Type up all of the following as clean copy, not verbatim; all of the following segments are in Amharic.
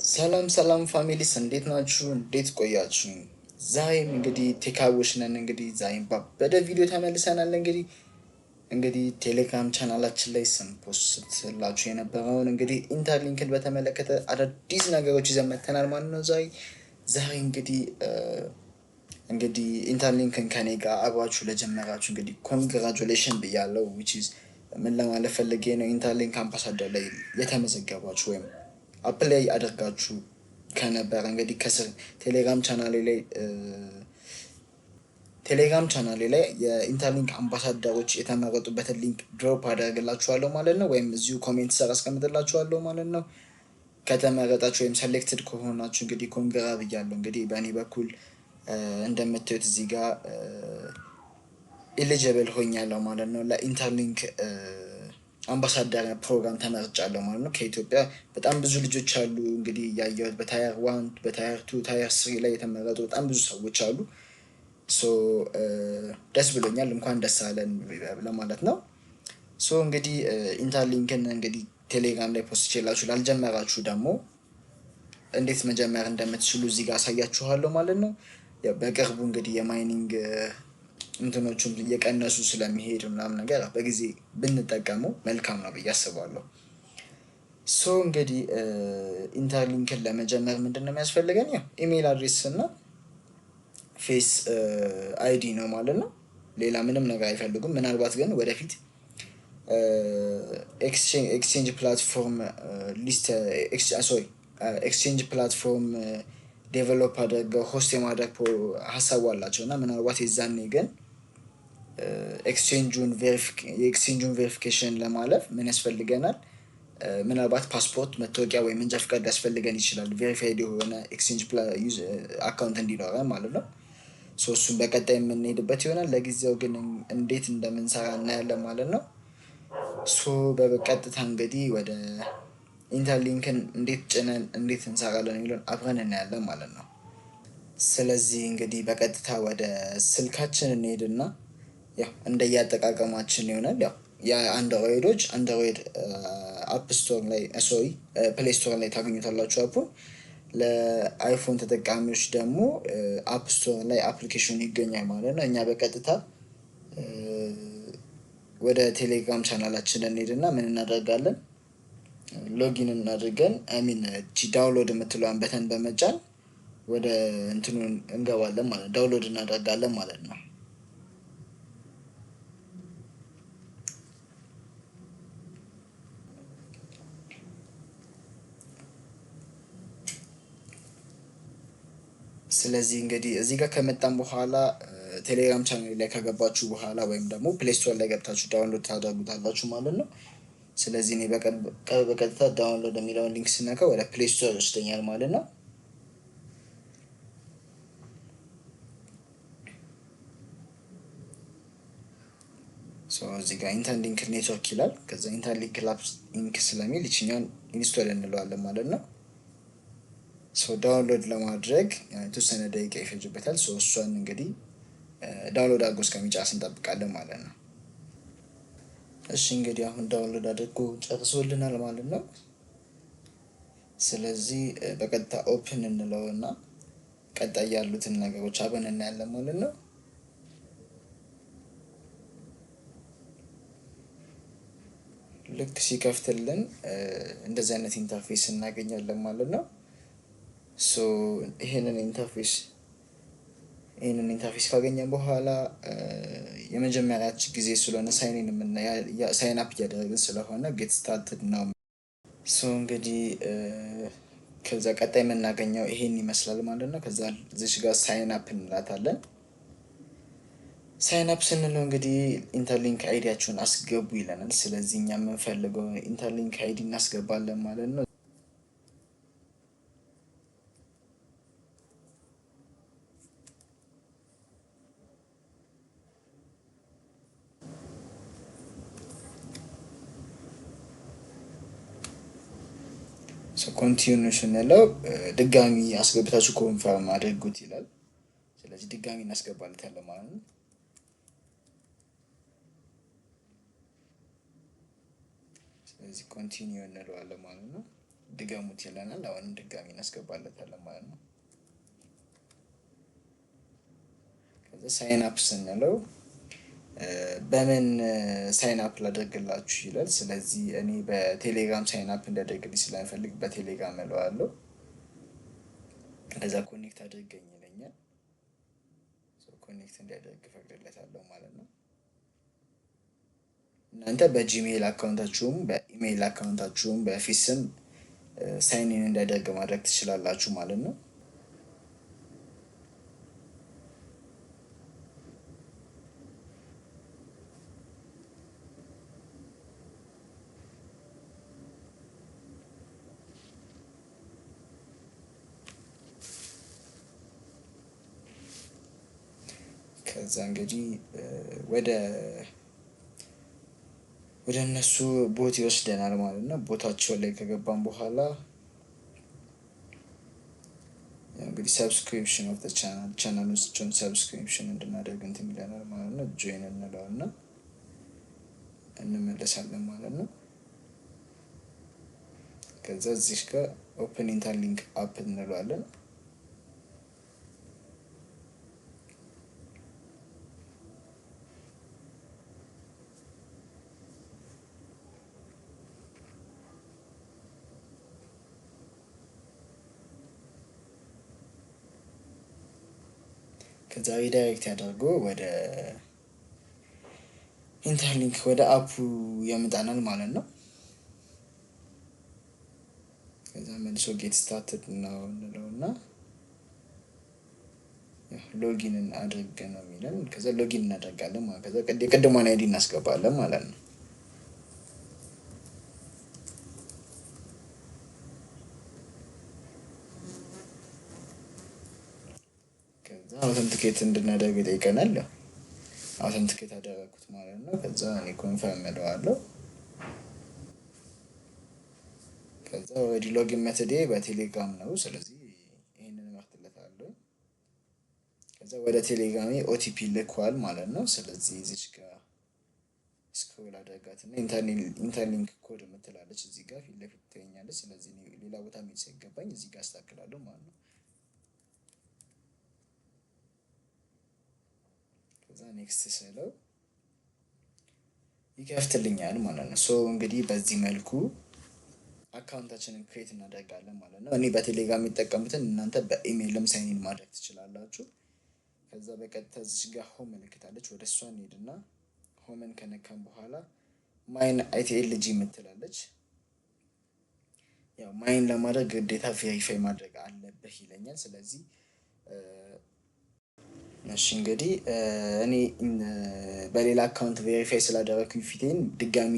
ሰላም ሰላም families፣ እንዴት ናችሁ? እንዴት ቆያችሁ? ዛሬም እንግዲህ ቴካዎች ነን። እንግዲህ ዛሬም ባበደ ቪዲዮ ተመልሰናል። እንግዲህ ቴሌግራም ቻናላችን ላይ ስን post ላችሁ የነበረውን እንግዲህ ኢንተርሊንክን በተመለከተ አዳዲስ ነገሮች ይዘን መጥተናል ማለት ነው። ዛሬ እንግዲህ ኢንተርሊንክን ከኔ ጋር አብራችሁ ለጀመራችሁ እንግዲህ congratulation ብያለሁ። Which is ምን ለማለት ፈልጌ ነው፣ ኢንተርሊንክ አምባሳደር ላይ የተመዘገባችሁ ወይም apply አድርጋችሁ ከነበረ እንግዲህ ከስር ቴሌግራም ቻናሌ ላይ የኢንተርሊንክ አምባሳደሮች የተመረጡበትን link drop አደርግላችኋለሁ ማለት ነው፣ ወይም እዚሁ comment ስር አስቀምጥላችኋለሁ ማለት ነው። ከተመረጣችሁ ወይም selected ከሆናችሁ እንግዲህ congra ብያለሁ። እንግዲህ በእኔ በኩል እንደምታዩት እዚህ ጋር eligible ሆኛለሁ ማለት ነው። ለኢንተርሊንክ አምባሳደር ፕሮግራም ተመርጫለሁ ማለት ነው። ከኢትዮጵያ በጣም ብዙ ልጆች አሉ፣ እንግዲህ ያየሁት በ tier 1፣ በ tier 2፣ tier 3 ላይ የተመረጡ በጣም ብዙ ሰዎች አሉ። So ደስ ብሎኛል። እንኳን ደስ አለን ለማለት ነው። So እንግዲህ ኢንተርሊንክን እንግዲህ ቴሌግራም ላይ post ቼላችሁ ላልጀመራችሁ ደግሞ እንዴት መጀመር እንደምትችሉ እዚህ ጋር አሳያችኋለሁ ማለት ነው። በቅርቡ እንግዲህ የ mining እንትኖቹም እየቀነሱ ስለሚሄድ ምናምን ነገር በጊዜ ብንጠቀመው መልካም ነው ብዬ አስባለሁ። So እንግዲህ ኢንተርሊንክን ለመጀመር ምንድን ነው የሚያስፈልገን? ያው email address እና Face ID ነው ማለት ነው። ሌላ ምንም ነገር አይፈልጉም። ምናልባት ግን ወደፊት exchange platform list፣ sorry፣ exchange platform develop አድርገው host የማድረግ ሀሳቡ አላቸው እና ምናልባት የዛኔ ግን የ exchange ኡን verification ለማለፍ ምን ያስፈልገናል? ምናልባት ፓስፖርት፣ መታወቂያ ወይም መንጃ ፈቃድ ሊያስፈልገን ይችላል። Verified የሆነ exchange account እንዲኖረን ማለት ነው። So እሱን በቀጣይ የምንሄድበት ይሆናል። ለጊዜው ግን እንዴት እንደምንሰራ እናያለን ማለት ነው። So በቀጥታ እንግዲህ ወደ ኢንተርሊንክን እንዴት ጭነን እንዴት እንሰራለን የሚለውን አብረን እናያለን ማለት ነው። ስለዚህ እንግዲህ በቀጥታ ወደ ስልካችን እንሄድና ያው እንደየአጠቃቀማችን ይሆናል። ያው የአንድሮይዶች አንድሮይድ App Store ላይ፣ sorry፣ Play Store ላይ ታገኙታላችሁ app ኡን። ለአይፎን ተጠቃሚዎች ደግሞ App Store ላይ application ኑ ይገኛል ማለት ነው። እኛ በቀጥታ ወደ ቴሌግራም ቻናላችን እንሄድና ምን እናደርጋለን? Login እናድርገን፣ I mean download የምትለዋን button በመጫን ወደ እንትኑ እንገባለን ማለት፣ download እናደርጋለን ማለት ነው። ስለዚህ እንግዲህ እዚህ ጋር ከመጣን በኋላ፣ ቴሌግራም ቻናል ላይ ከገባችሁ በኋላ ወይም ደግሞ Play Store ላይ ገብታችሁ download ታደርጉታላችሁ ማለት ነው። ስለዚህ እኔ በቀጥታ download የሚለውን link ስነካ ወደ Play Store ይወስደኛል ማለት ነው። እዚህ ጋር ኢንተርሊንክ ኔትወርክ ይላል። ከዛ ኢንተርሊንክ Labs Inc ስለሚል ይችኛውን install እንለዋለን ማለት ነው። So download ለማድረግ የተወሰነ ደቂቃ ይፈጅበታል። So እሷን እንግዲህ download አድርጎ እስከሚጨርስ እንጠብቃለን ማለት ነው። እሺ፣ እንግዲህ አሁን download አድርጎ ጨርሶልናል ማለት ነው። ስለዚህ በቀጥታ open እንለውና ቀጣይ ያሉትን ነገሮች አብረን እናያለን ማለት ነው። ልክ ሲከፍትልን እንደዚህ አይነት interface እናገኛለን ማለት ነው። So ይህንን interface ካገኘን በኋላ የመጀመሪያችን ጊዜ ስለሆነ sign up እያደረግን ስለሆነ get started ነው። So እንግዲህ ከዛ ቀጣይ የምናገኘው ይሄን ይመስላል ማለት ነው። ከዛ እዚች ጋር sign up እንላታለን። Sign up ስንለው እንግዲህ ኢንተርሊንክ ID ያችሁን አስገቡ ይለናል። ስለዚህ እኛ የምንፈልገው ኢንተርሊንክ ID እናስገባለን ማለት ነው። Continue ስንለው ድጋሚ አስገብታችሁ confirm አድርጉት ይላል። ስለዚህ ድጋሚ እናስገባለታለን ማለት ነው። ስለዚህ continue እንለዋለን ማለት ነው። ድገሙት ይለናል። አሁንም ድጋሚ እናስገባለታለን ማለት ነው። ከዛ sign up ስንለው በምን sign up ላደርግላችሁ ይላል። ስለዚህ እኔ በቴሌግራም sign up እንዲያደርግልኝ ስለምፈልግ በቴሌግራም እለዋለሁ። ከዛ connect አድርገኝ ይለኛል። Connect እንዲያደርግ እፈቅድለታለሁ ማለት ነው። እናንተ በጂሜይል አካውንታችሁም በኢሜይል አካውንታችሁም በፊስም sign in እንዲያደርግ ማድረግ ትችላላችሁ ማለት ነው። ከዛ እንግዲህ ወደ እነሱ bot ይወስደናል ማለት ነው። Bot ኣቸው ላይ ከገባን በኋላ እንግዲህ subscription of channel ቻናሎችን subscription እንድናደርግ እንትን ይለናል ማለት ነው። Join እንለውና እንመለሳለን ማለት ነው። ከዛ እዚህ ጋር open InterLink app እንለዋለን። ከዛ redirect ያደርጎ ወደ InterLink ወደ app ኡ ያመጣናል ማለት ነው። ከዛ መልሶ get started ነው እንለውና login አድርግ ነው የሚለን። ከዛ login እናደርጋለን ማለት ከዛ የቅድሟን ID እናስገባለን ማለት ነው። ከዛ authenticate እንድናደርግ ይጠይቀናል። Authenticate አደረግኩት ማለት ነው። ከዛ እኔ confirm እለዋለሁ። ከዛ already login method ኤ በቴሌግራም ነው። ስለዚህ ይህንን እመርጥለታለሁ። ከዛ ወደ ቴሌግራሜ OTP ልኳል ማለት ነው። ስለዚህ እዚች ጋር scroll አደርጋት እና InterLink code የምትላለች እዚህ ጋር ፊት ለፊት ትገኛለች። ስለዚህ ሌላ ቦታ መሄድ ሳይገባኝ እዚህ ጋር አስተካክላለሁ ማለት ነው። ከዛ next ስለው ይከፍትልኛል ማለት ነው። So እንግዲህ በዚህ መልኩ account ኣችንን create እናደርጋለን ማለት ነው። እኔ በቴሌግራም የሚጠቀሙትን እናንተ በኢሜይልም sign in ማድረግ ትችላላችሁ። ከዛ በቀጥታ እዚች ጋር home ምልክት አለች። ወደ እሷ እንሄድና home ን ከነካም በኋላ mine ITLG የምትላለች። ያው mine ለማድረግ ግዴታ verify ማድረግ አለብህ ይለኛል። ስለዚህ እሺ እንግዲህ እኔ በሌላ account verify ስላደረግኩኝ ፊቴን ድጋሚ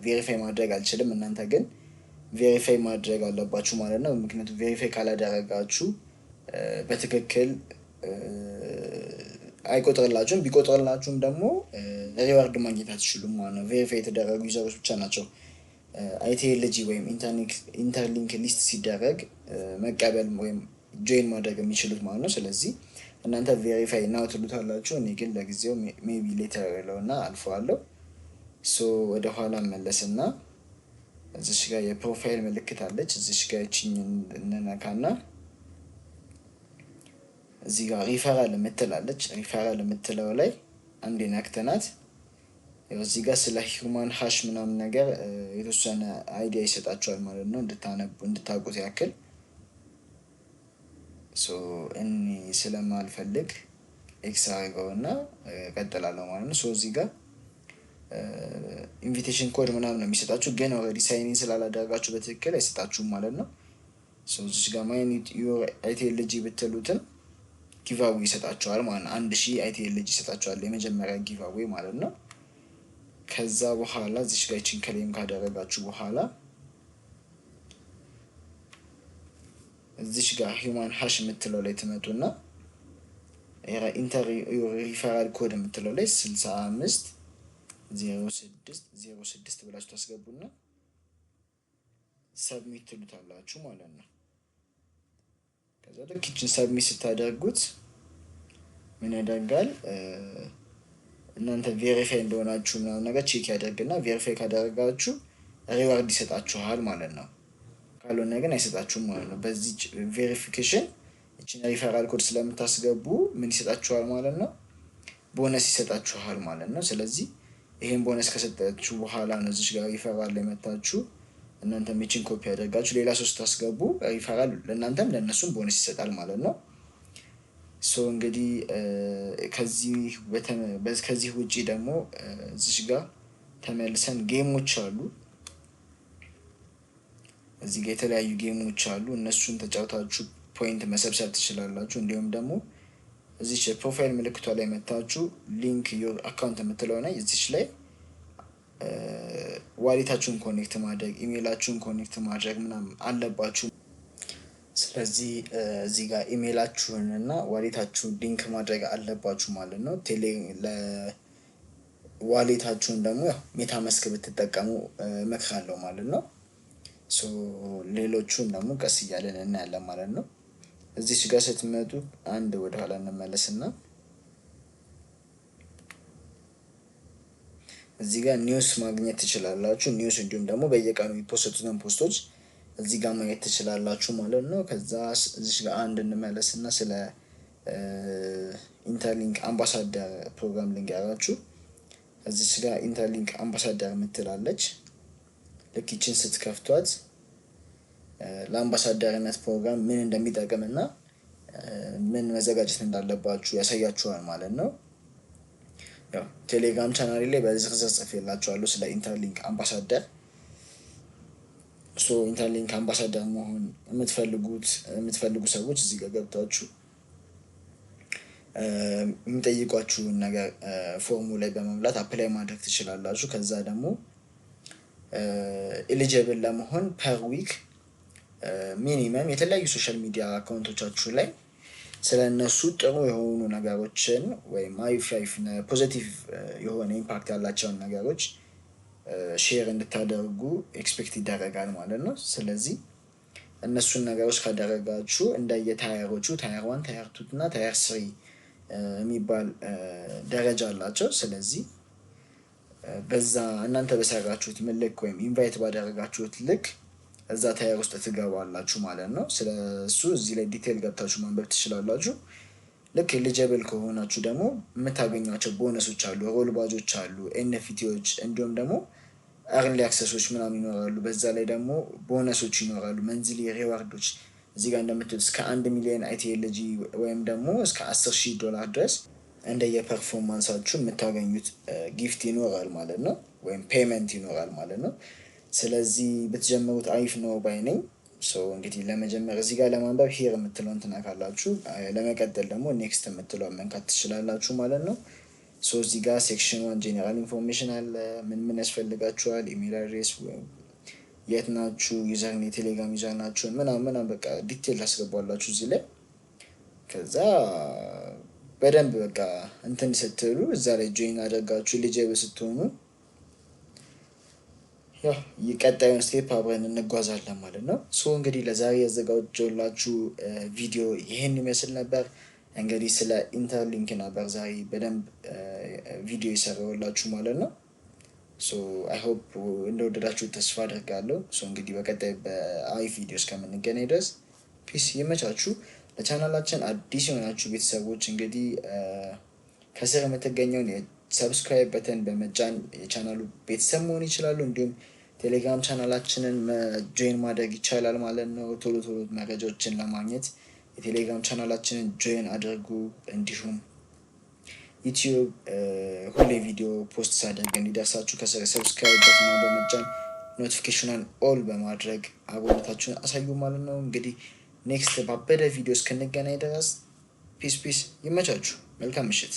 verify ማድረግ አልችልም። እናንተ ግን verify ማድረግ አለባችሁ ማለት ነው። ምክንያቱም verify ካላደረጋችሁ በትክክል አይቆጥርላችሁም። ቢቆጥርላችሁም ደግሞ reward ማግኘት አትችሉም ማለት ነው። Verify የተደረጉ user ኦች ብቻ ናቸው ITLG ወይም InterLink list ሲደረግ መቀበል ወይም join ማድረግ የሚችሉት ማለት ነው። ስለዚህ እናንተ verify now ትሉታላችሁ። እኔ ግን ለጊዜው maybe later እለውና አልፈዋለሁ። So ወደኋላ መለስና እዚሽ ጋር የ profile ምልክት አለች። እዚሽ ጋር ይቺኝ እንነካና እዚህ ጋር ሪፈራል የምትላለች። ሪፈራል የምትለው ላይ አንዴ ነክተናት ያው እዚህ ጋር ስለ human hash ምናምን ነገር የተወሰነ idea ይሰጣችኋል ማለት ነው፣ እንድታነቡ እንድታውቁት ያክል። So እኔ ስለማልፈልግ X አድርገውና እቀጥላለሁ ማለት ነው። So እዚህ ጋር invitation code ምናምን ነው የሚሰጣችሁ፣ ግን already sign in ስላላደረጋችሁ በትክክል አይሰጣችሁም ማለት ነው። So እዚህ ጋር mine your ITLG ብትሉትም giveaway ይሰጣችኋል ማለት ነው። 1000 ITLG ይሰጣችኋል የመጀመሪያ giveaway ማለት ነው። ከዛ በኋላ እዚች ጋር ይችን claim ካደረጋችሁ በኋላ እዚች ጋር human hash የምትለው ላይ ትመጡና enter referral code የምትለው ላይ 65 06 06 ብላችሁ ታስገቡና submit ትሉታላችሁ ማለት ነው። ከዛ ልክ ይችን submit ስታደርጉት ምን ያደርጋል? እናንተ verify እንደሆናችሁ ምናምን ነገር check ያደርግና verify ካደረጋችሁ reward ይሰጣችኋል ማለት ነው። ካልሆነ ግን አይሰጣችሁም ማለት ነው። በዚህ verification እችን referral code ስለምታስገቡ ምን ይሰጣችኋል ማለት ነው? ቦነስ ይሰጣችኋል ማለት ነው። ስለዚህ ይሄን ቦነስ ከሰጣችሁ በኋላ ነው እዚች ጋር ሪፈራል ላይ መታችሁ እናንተም ይችን ኮፒ ያደርጋችሁ ሌላ ሶስት ታስገቡ፣ ሪፈራል ለእናንተም ለእነሱም ቦነስ ይሰጣል ማለት ነው። So እንግዲህ ከዚህ ውጪ ደግሞ እዚች ጋር ተመልሰን game ኦች አሉ። እዚህ ጋር የተለያዩ game ኦች አሉ። እነሱን ተጫውታችሁ point መሰብሰብ ትችላላችሁ። እንዲሁም ደግሞ እዚች የ profile ምልክቷ ላይ መታችሁ link your account የምትለው ላይ እዚች ላይ wallet ኣችሁን connect ማድረግ፣ email ኣችሁን connect ማድረግ ምናምን አለባችሁ። ስለዚህ እዚህ ጋር ኢሜይላችሁን እና wallet ኣችሁን link ማድረግ አለባችሁ ማለት ነው። Wallet ኣችሁን ደግሞ ያው MetaMask ብትጠቀሙ እመክራለሁ ማለት ነው። So ሌሎቹን ደግሞ ቀስ እያለን እናያለን ማለት ነው። እዚች ጋር ስትመጡ አንድ ወደኋላ እንመለስና እዚህ ጋር news ማግኘት ትችላላችሁ። News እንዲሁም ደግሞ በየቀኑ የሚ post ቱትን post ኦች እዚህ ጋር ማየት ትችላላችሁ ማለት ነው። ከዛ እዚች ጋር አንድ እንመለስና ስለ Interlink ambassador program ልንገራችሁ። እዚች ጋር Interlink ambassador የምትላለች፣ ልክ ይችን ስትከፍቷት ለአምባሳደርነት ፕሮግራም ምን እንደሚጠቅም እና ምን መዘጋጀት እንዳለባችሁ ያሳያችኋል ማለት ነው። ያው ቴሌግራም ቻናሌ ላይ በዝርዝር ጽፌላችኋለሁ ስለ Interlink ambassador። So Interlink ambassador መሆን የምትፈልጉ ሰዎች እዚህ ጋር ገብታችሁ የሚጠይቋችሁን ነገር ፎርሙ ላይ በመሙላት apply ማድረግ ትችላላችሁ። ከዛ ደግሞ eligible ለመሆን per week minimum የተለያዩ social media account ኦቻችሁ ላይ ስለ እነሱ ጥሩ የሆኑ ነገሮችን ወይም አሪፍ አሪፍ positive የሆነ impact ያላቸውን ነገሮች share እንድታደርጉ expect ይደረጋል ማለት ነው። ስለዚህ እነሱን ነገሮች ካደረጋችሁ እንደየ tier ኦቹ tier 1፣ tier 2 እና tier 3 የሚባል ደረጃ አላቸው። ስለዚህ በዛ እናንተ በሰራችሁት ልክ ወይም invite ባደረጋችሁት ልክ እዛ tier ውስጥ ትገባላችሁ ማለት ነው። ስለ እሱ እዚህ ላይ detail ገብታችሁ ማንበብ ትችላላችሁ። ልክ eligible ከሆናችሁ ደግሞ የምታገኟቸው ቦነሶች አሉ፣ role badge ኦች አሉ፣ NFT ዎች እንዲሁም ደግሞ early access ኦች ምናምን ይኖራሉ። በዛ ላይ ደግሞ ቦነሶች ይኖራሉ፣ monthly reward ኦች። እዚህ ጋር እንደምትሉት እስከ 1 ሚሊዮን ITLG ወይም ደግሞ እስከ 10,000 ዶላር ድረስ እንደየ performance ኣችሁ የምታገኙት gift ይኖራል ማለት ነው፣ ወይም payment ይኖራል ማለት ነው። ስለዚህ ብትጀምሩት አሪፍ ነው ባይ ነኝ። So እንግዲህ ለመጀመር እዚህ ጋር ለማንበብ here የምትለውን ትነካላችሁ። ለመቀጠል ደግሞ next የምትለውን መንካት ትችላላችሁ ማለት ነው። So እዚህ ጋር section 1 general information አለ። ምን ምን ያስፈልጋችኋል? Email address፣ የት ናችሁ፣ user፣ የቴሌግራም user ናችሁን ምናምን ምናምን በቃ detail ታስገባላችሁ እዚህ ላይ። ከዛ በደንብ በቃ እንትን ስትሉ እዛ ላይ join አድርጋችሁ eligible ስትሆኑ ያው የቀጣዩን step አብረን እንጓዛለን ማለት ነው። So እንግዲህ ለዛሬ ያዘጋጀሁላችሁ ቪዲዮ ይህን ይመስል ነበር። እንግዲህ ስለ Interlink ነበር ዛሬ በደንብ ቪዲዮ የሰራሁላችሁ ማለት ነው። So I hope እንደወደዳችሁ ተስፋ አደርጋለሁ። So እንግዲህ በቀጣይ በአሪፍ ቪዲዮ እስከምንገናኝ ድረስ peace፣ ይመቻችሁ። ለቻናላችን አዲስ የሆናችሁ ቤተሰቦች እንግዲህ ከስር የምትገኘውን የ subscribe button በመጫን የቻናሉ ቤተሰብ መሆን ይችላሉ። እንዲሁም ቴሌግራም channel ኣችንን join ማድረግ ይቻላል ማለት ነው። ቶሎ ቶሎ መረጃዎችን ለማግኘት የቴሌግራም channel ኣችንን join አድርጉ። እንዲሁም ዩቲዩብ ሁሌ ቪዲዮ post ሳደርግ እንዲደርሳችሁ ከስር subscribe button በመጫን notification ኗን all በማድረግ አብሮነታችሁን አሳዩ ማለት ነው። እንግዲህ next ባበደ ቪዲዮ እስክንገናኝ ድረስ peace peace፣ ይመቻችሁ። መልካም ምሽት።